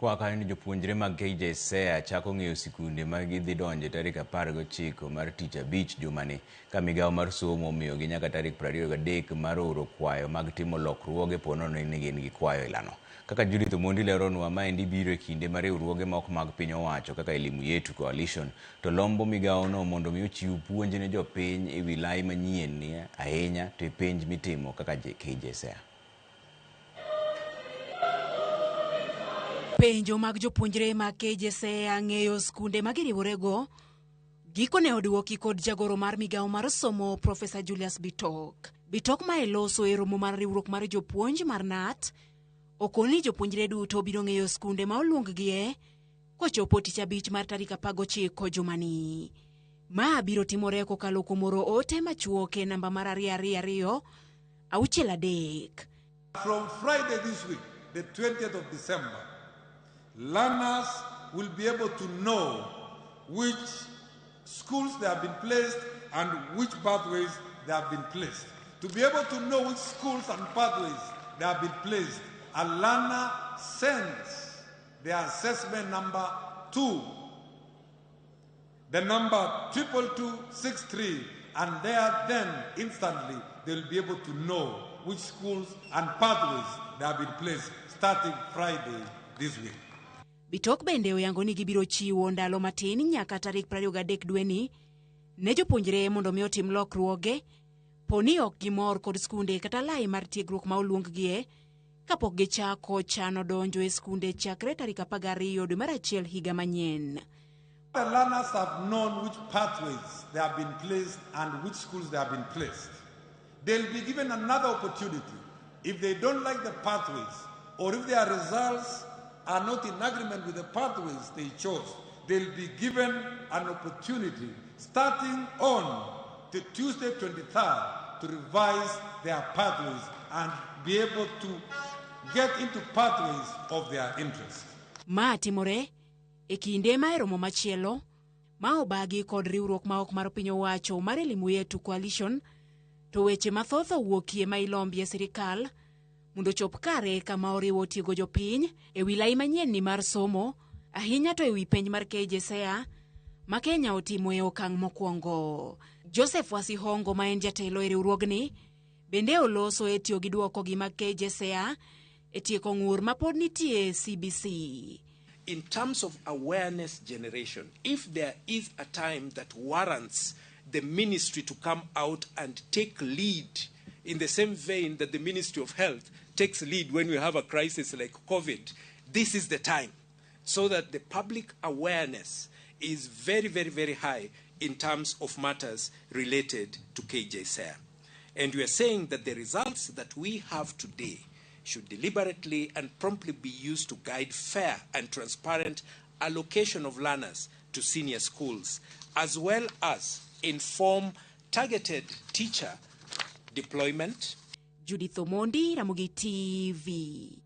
Koa kanyo ni jopuonjre mag KJSEA chako ng'eyo sikunde ma gidhi donje tarik 19 mar tich abich jumani ka migawo mar somo omiyogi nyaka tarik 23 mar oro kwayo mag timo lokruoge ponono ni gin gi kwayo ilano. Kaka Judith Omondi leronwa, maendi biro e kinde ma riwruoge ma ok mag piny owacho kaka Elimu Yetu Coalition to lombo migawono mondo mi ochiw puonj ne jopiny e wi lai manyien ni ahinya to e penj mitimo kaka KJSEA. Penjo mag jopuonjre mag KJSEA ng'eyo skunde ma giriworego gikone odwoki kod jagoro mar migawo mar somo Profesa Julius Bitok. Bitok ma e loso e romo mar riwruok mar jopuonj mar KNUT okoni ni jopuonjre duto biro ng'eyo skunde ma oluonggie kochopo tich abich mar tarik 19 jumani. Ma biro timore kokalo kuom oro ote machuok e namba mar 222 63. From Friday this week, the 20th of December, learners will be able to know which schools they have been placed and which pathways they have been placed. To be able to know which schools and pathways they have been placed, a learner sends the assessment number to the number 22263, and there then instantly they will be able to know which schools and pathways they have been placed starting Friday this week. Bitok bende oyango ni gibiro chiwo ndalo matin nyaka tarik 23 dweni ne jopuonjre mondo mi otim lokruoge poni ok gimor kod skunde kata lai mar tiegruok ma oluonggie kapok gichako chano donjo e skunde chakre tarik 12 dwe mar achiel higa manyien. The learners have known which pathways they have been placed and which schools they have been placed. They'll be given another opportunity. If they don't like the pathways, or if their results are not in agreement with the pathways they chose, they'll be given an opportunity starting on the Tuesday 23rd to revise their pathways and be able to get into pathways of their interest. Ma timore e kinde ma e romo machielo ma obagi kod riwruok ma ok mar piny owacho mar Elimu Yetu Coalition to weche mathoth owuokie ma ilombie sirikal mondo ochop kare kama oriwo tiego jopiny e wi lai manyien ni mar somo ahinya to e wi penj mar KJSEA ma Kenya otimo e okang' mokwongo. Joseph Wasihongo ma en jatelo e riwruogni bende oloso e tiyo gi dwokogi mag KJSEA e tieko ng'ur ma pod nitie CBC. In terms of awareness generation, if there is a time that warrants the ministry to come out and take lead in the same vein that the Ministry of Health takes lead when we have a crisis like COVID, this is the time, so that the public awareness is very, very, very high in terms of matters related to KJSEA. And we are saying that the results that we have today should deliberately and promptly be used to guide fair and transparent allocation of learners to senior schools, as well as inform targeted teacher deployment. Judith Omondi, Ramogi TV.